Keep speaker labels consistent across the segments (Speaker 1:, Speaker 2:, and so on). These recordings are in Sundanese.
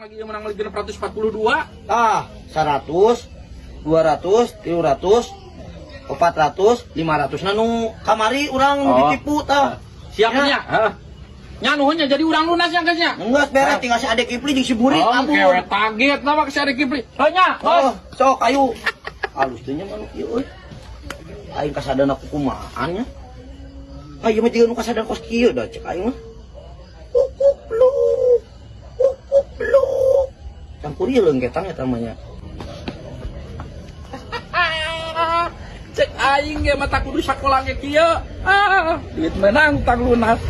Speaker 1: lagi menang meuli 642.
Speaker 2: Ah, 100, 200, 300, 400, 500 na nu kamari urang nu
Speaker 1: Oh.
Speaker 2: ditipu tah.
Speaker 1: Siap nya? Heeh. Nya nuhun nya jadi urang lunas nya geus nya.
Speaker 2: Geus beres tinggal si Ade Kipli jeung si Burik
Speaker 1: Oh,
Speaker 2: kabur.
Speaker 1: kewe target lah mah si Ade Kipli. Heuh nya, bos.
Speaker 2: Oh, sok ayo. Alus teh nya manuk ieu euy. Aing kasadana kukumahan nya. Ayo mah jiga nu kasadana kos kieu da cek aing mah. Kukupluk. Kukupluk. Campur ieu leungketan eta mah nya.
Speaker 1: Cek aing ge mah kudu sakola ge kieu. Ah, duit menang utang lunas.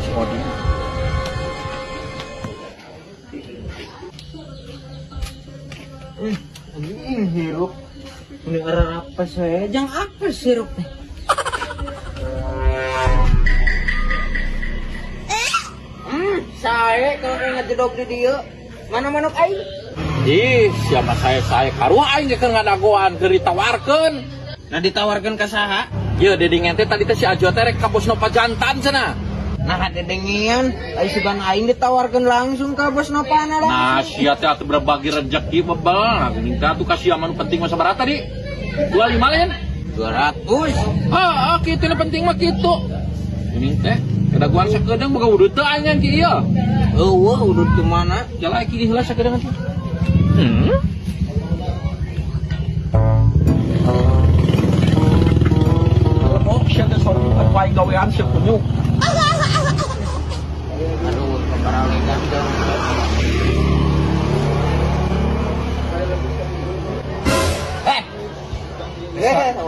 Speaker 1: Si Odi.
Speaker 3: Anjing hirup. Ini apa saya? Jangan apa sirup nih? Saya kalau kayak ngejedog di dia. Mana manuk aing?
Speaker 1: Ih, siapa saya karuh aing ge keur ngadagoan keur ditawarkeun.
Speaker 3: Nah ditawarkan ke saha?
Speaker 1: Ye, dedingan teh tadi teh si Ajo teh rek ka bos Nova jantan cenah.
Speaker 3: Nah dedengian, aing sugan aing ditawarkan langsung ke bos Novana lah.
Speaker 1: Nah, sia teh atuh berbagi rezeki bebel. Nah, geuning teh atuh ka sia mah nu penting mah sabaraha tadi? 25 lain?
Speaker 3: 200.
Speaker 1: Ah, kitu nu penting mah kitu. Geuning teh kadaguan sakedeung boga wudhu teu aing ki ieu.
Speaker 3: Eueuh udud di mana?
Speaker 1: Jala ki heula sakedeung teh. Oh, sia teh sorry aing gawean sia kunyuk.
Speaker 3: Aduh, keparalegan dong.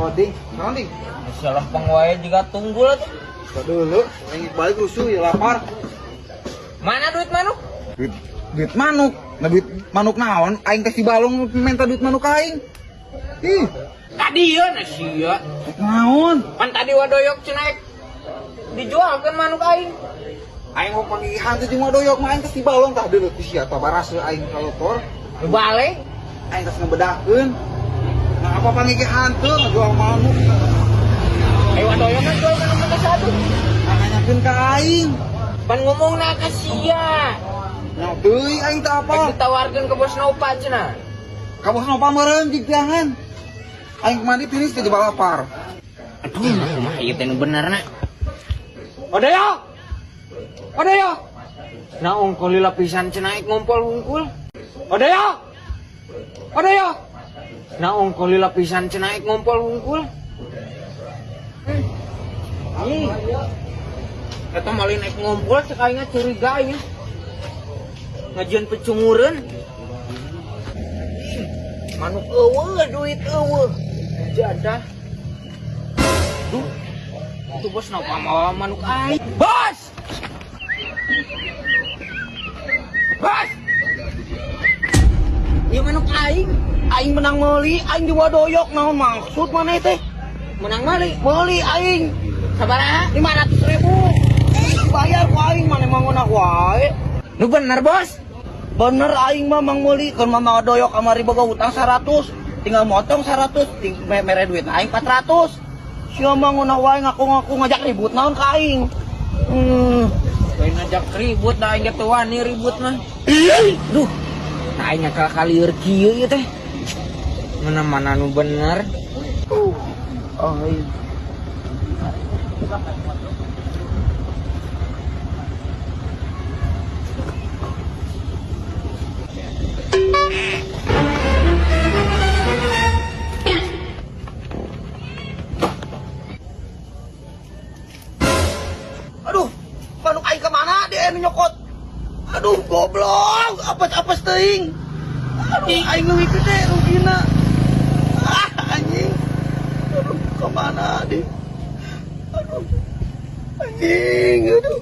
Speaker 4: Oding, naon ding?
Speaker 3: Salah pangwae juga tunggul atuh.
Speaker 4: Coba dulu, aing balik rusuh ya lapar.
Speaker 3: Mana duit manuk?
Speaker 4: Duit manuk. Nah duit manuk naon? Aing teh si balong minta duit manuk aing. Ih,
Speaker 3: Tadi ya na sia.
Speaker 4: naon?
Speaker 3: Pan tadi wadoyok cenah dijualkeun manuk aing.
Speaker 4: Aing mau panggihan teh jeung wadoyok mah aing teh si balong tah deuleu ku sia tah barase aing kalotor.
Speaker 3: Nu balik.
Speaker 4: Aing teh ngebedahkeun. Nah apa panggihan teu ngajual manuk?
Speaker 3: Ayo wadoyok kan jual manuk ke satu.
Speaker 4: Nanyakeun ka aing.
Speaker 3: Pan ngomongna ka sia.
Speaker 4: Nah teuing aing teh apa?
Speaker 3: Rek ditawarkeun ke bos Nova cenah.
Speaker 4: Ka bos Nova meureun jigdangan. Aing mandi tiris teh balapar.
Speaker 3: Aduh, kumaha ieu teh nu bener na. Odoyok. Odoyok. Nah ongkol lila pisan cenah ik ngompol hungkul. Odoyok. Odoyok. Nah ongkol lila pisan cenah ik ngompol hungkul. Ih. Eta malin naik ngompol cek aing curiga aing. Ngajian pecungureun. Manuk eueuh duit eueuh. Jadah. Duh. Itu bos napa mawa manuk aing. Bos! Bos! Ieu manuk aing.
Speaker 2: Aing menang meuli, aing di wadoyok naon maksud maneh teh?
Speaker 3: Menang meuli.
Speaker 2: Meuli aing.
Speaker 3: Sabaraha?
Speaker 2: 500.000. Bayar ku aing maneh mah ngeunah wae.
Speaker 3: Nu bener, Bos.
Speaker 2: Bener aing mah mang meuli keur mah wadoyok kamari boga utang 100, tinggal motong 100, mere duit aing 400. Sia mah ngeunah wae ngaku-ngaku ngajak ribut naon ka aing.
Speaker 3: Lain ngajak ribut da aing ge teu wani ribut mah. Duh. Nah aing ngakal kalieur kieu ieu teh. Mana-mana nu bener.
Speaker 2: Oh, iya. Aduh, manuk aing kemana dia nu nyokot? Aduh, goblok, apes-apes teuing. Aduh, aing leuwih gede rugina. Ah, anjing. Aduh, kemana dia? Aduh, anjing, aduh.